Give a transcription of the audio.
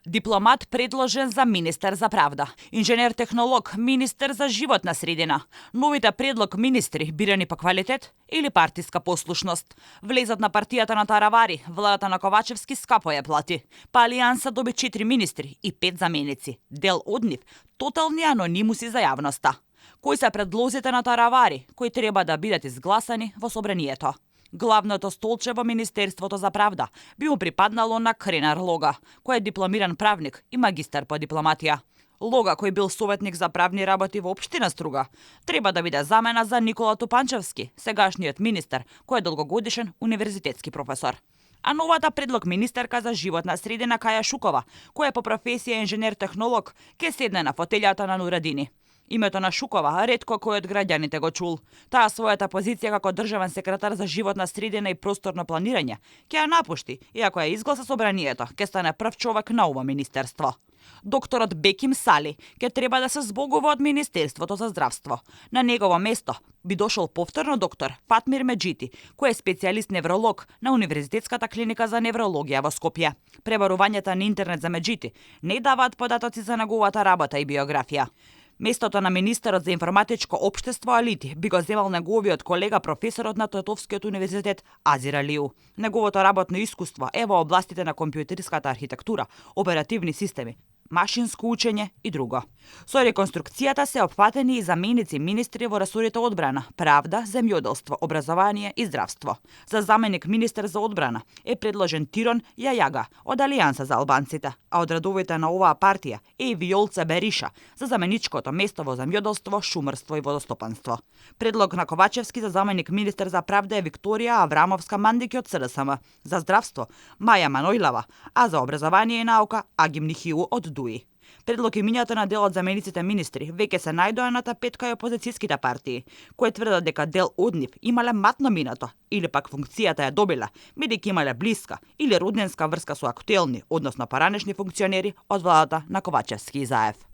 Дипломат предложен за министер за правда, инженер-технолог, министер за животна средина, новите предлог министри бирани по квалитет или партиска послушност. Влезот на партијата на Таравари, владата на Ковачевски скапо ја плати, па Алијанса доби 4 министри и 5 заменици. Дел од нив тотални анонимуси за јавноста. Кои се предлозите на Таравари, кои треба да бидат изгласани во собранието? Главното столче во Министерството за правда би му припаднало на Кренар Лога, кој е дипломиран правник и магистар по дипломатија. Лога, кој бил советник за правни работи во општина Струга, треба да биде замена за Никола Тупанчевски, сегашниот министер, кој е долгогодишен универзитетски професор. А новата предлог министерка за животна средина Каја Шукова, која е по професија инженер-технолог, ке седне на фотелјата на Нурадини. Името на Шукова ретко кој од граѓаните го чул. Таа својата позиција како државен секретар за животна средина и просторно планирање ќе ја напушти, иако ја изгласа собранието, ќе стане прв човек на ова министерство. Докторот Беким Сали ќе треба да се збогува од Министерството за здравство. На негово место би дошол повторно доктор Фатмир Меджити, кој е специјалист невролог на Универзитетската клиника за неврологија во Скопје. Пребарувањата на интернет за Меджити не даваат податоци за неговата работа и биографија. Местото на министерот за информатичко општество Алити би го земал неговиот колега професорот на Тетовскиот универзитет Азир Алиу. Неговото работно искуство е во областите на компјутерската архитектура, оперативни системи, машинско учење и друго. Со реконструкцијата се опфатени и заменици министри во ресорите одбрана, правда, земјоделство, образование и здравство. За заменик министер за одбрана е предложен Тирон Јајага од Алијанса за албанците, а од редовите на оваа партија е и Виолца Бериша за заменичкото место во земјоделство, шумарство и водостопанство. Предлог на Ковачевски за заменик министер за правда е Викторија Аврамовска Мандики од СДСМ, за здравство Маја Манојлава, а за образование и наука Агим Нихиу од ДУИ. Предлог и минјата на дел од замениците министри веќе се најдоа на тапетка и опозицијските партии, кои тврдат дека дел од нив имале матно минато или пак функцијата ја добила, бидејќи имале блиска или роднинска врска со актуелни, односно поранешни функционери од владата на Ковачевски и Заев.